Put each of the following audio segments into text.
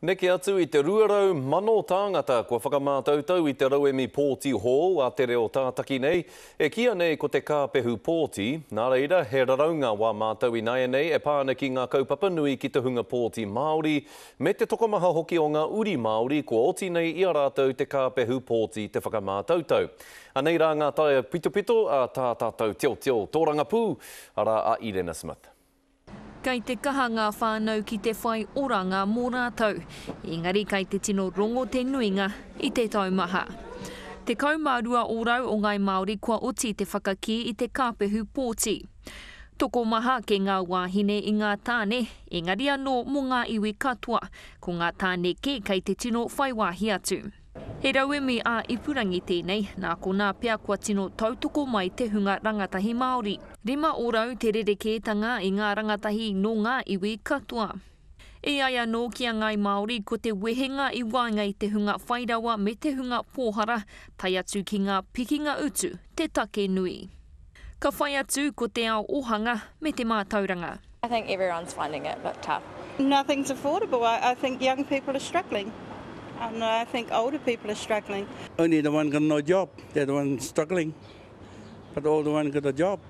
Neke atu i te 200,000 tāngata kua whakamātautau i te rauemi pōti hou a Te Reo Tātaki nei, e kīia nei ko te kāpehu pōti, nā reira, he raraunga wā mātou ināianei e pā ana ki ngā kaupapa nui ki te hunga pōti Māori, me te tokomaha hoki o ngā uri Māori kua oti nei i a rātou te kāpehu pōti te whakamātautau. Anei rā ngā taea pitopito a tā tātou teoteo tōrangapū, arā a Irena Smith. Kei te kaha ngā whānau ki te whai oranga mō rātou, engari kei te tino rongo te nuinga i te taumaha. 12 ōrau o ngāi Māori kua oti te whakakī i te kāpehu pōti. Tokomaha ake ngā wāhine i ngā tāne, engari anō mō ngā iwi katoa, ko ngā tāne kē kei te tino whai wāhi atu. He rauemi ā-ipurangi tēnei, nā konā pea kua tino tautoko mai te hunga rangatahi Māori. 5% te rerekētanga i ngā rangatahi nō ngā iwi katoa. E ai anō ki a Ngāi Māori, ko te wehenga i waenga i te hunga whairawa me te hunga pōhara, tae atu ki ngā pikinga utu, te take nui. Ka whai atu ko te ao ohanga me te mātauranga. I think everyone's finding it a bit tough. Nothing's affordable. I, I think young people are struggling. And I think older people are struggling. Only the one got no job, they're the one struggling. But all the one got a job,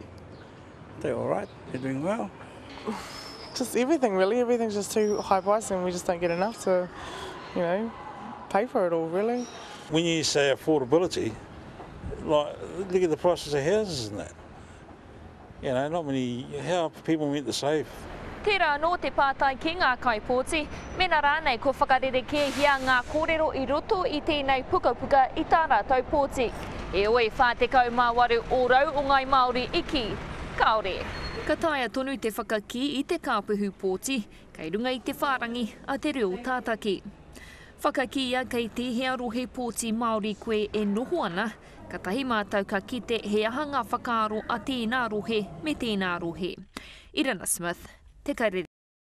they're all right, they're doing well. Just everything really, everything's just too high priced and we just don't get enough to, you know, pay for it all really. When you say affordability, like, look at the prices of houses and that. You know, not many, how are people meant to save? Tērā anō te pātai ki ngā kaipōti, mēnā rānei kua whakarerekēhia ngā kōrero i roto i tēnei pukapuka i tā rātou pōti. Heoi, 48 ōrau o ngāi Māori i kī, kāore. Ka taea tonu te whakakī i te kāpehu pōti kei runga i te whārangi a Te Reo Tātaki. Whakakīia kei tēhea rohe pōti Māori koe e noho ana, katahi mātou ka kite he aha ngā whakaaro a tēnā rohe me tēnā rohe. Irina Smith, Te Karere.